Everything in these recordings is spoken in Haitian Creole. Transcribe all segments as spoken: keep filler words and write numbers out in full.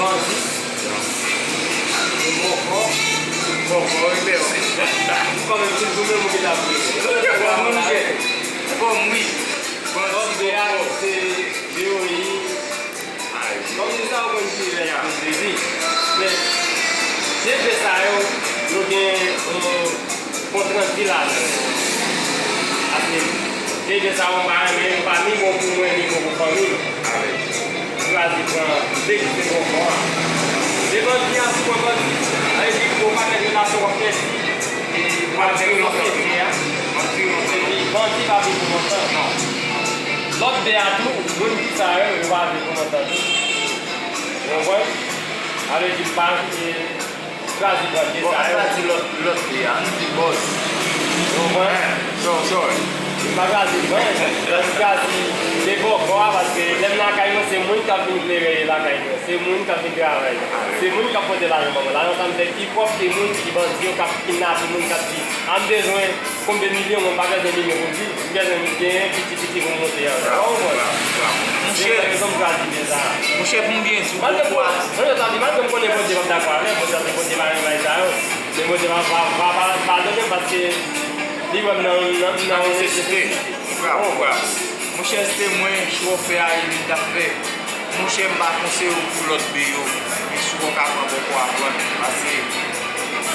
Bandi. Bòkò. Bòkò, wi, men. Kòm si m tounen moun ki t ap ri. Fòm, wi. Bandi, bòkò. Se heroin. Kòm se sa, ou konn ki lè y ap plezi. Men, de de sa yo, nou gen yon kont rann di lajan. Paske de de sa yo, m pa renmen, yo pa ni bon pou mwen, ni bon pou fanmi m. Chwazi pran de ki se bon fò a. De bandi a, sou pran bandi, sa vle di gen yon pakèt relasyon w ap pèdi. Epi bandi pa vin pou lontan. Lòt de a tou, moun ki sa yo, yo pa vin pou lontan tou. Ou konprann? Sa vle di m pa chwazi bandi sa yo. Bon, sa di lòt, lòt de a, nou di bòs. Ou konprann? Sorry, sorry. M pa chwazi bandi, m chwazi de bòkò a, paske lè m lakay mwen, se moun k ap vin klere lakay mwen. Se moun k ap vin travay. Se moun k ap pote lajan ban mwen. Lajan sa m fè pi pwòp ke moun ki bandi yo k ap kidnape moun k ap di, "A, m bezwen konbe milyon, mwen m pa bezwen milyon pou m viv. M bezwen genyen piti piti pou m monte anvan." Ou konprann? Se rezon m chwazi de sa. Monchè, pou m byen di w, malgre m konnen Bondye p ap dakò avè m, Bondye ap di Bondye pa renmen bagay sa yo. Men Bondye pa, pa, pa, pa padone m paske li wè m nan, nan, nan yon nesesite. Bravo, bravo. Monchè, se mwen, chofè a, e li t ap fè. Monchè, m pa konseye w pou lòt de yo. Men si w ka pran bòkò a, pran l. Paske,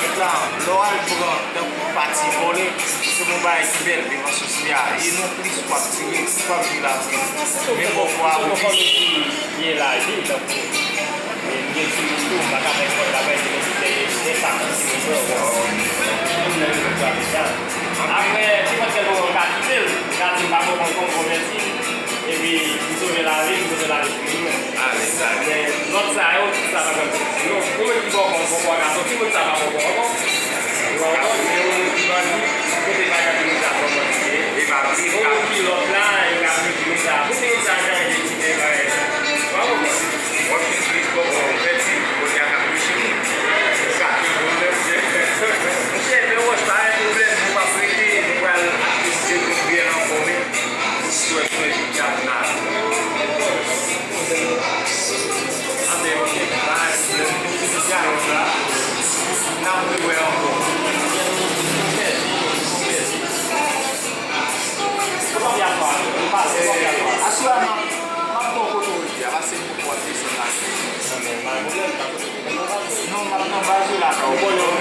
mèt la, lè w al pran tankou pati vòlè, se yon bagay ki bèl devan sosyete a. E non plis w ap tire, w ap viv lavi. Men bòkò a, ou di. Ye la, ye tankou. Men m gen timoun tou, m pa ka fè kòb la, fè timoun ki fè enpak sou timoun mwen, ou konprann? Timoun nan yo, yo ap fè sa. Apre, nenpòt kèl moman, m ka kite l, m ka di m pa konprann ankò, m konvèti, epi m sove lavi m, m sove lavi timoun mwen. Men lòt sa yo, tout sa pa janm soti non. Ou menm ki bòkò, bòkò a ka soti, moun sa pa bòkò ankò. Ou konprann? Men yon moun ki bandi, kote pa janm moun sa bòkò li ye. Yon moun ki lòt la, yo ka vin di moun sa, pou timoun sa chanje, kite bagay sa. Ou konprann? Wòch vin plis bòkò, ou pèdi, kote a k ap touche moun. Sa ki pwoblèm, monchè. Monchè, men wòch pa gen pwoblèm, nou p ap rete, nou pral achte de grenn byen ankò, men pou swè, swè, jounal. Ate, ok, pa gen pwoblèm, nou fini dyalòg la, n ap rewè ankò. Aswè a, m ap, m ap ba w kote w rete a, pase pou w ap desann la. Non, m ap nan baz yo la, ka w konnen.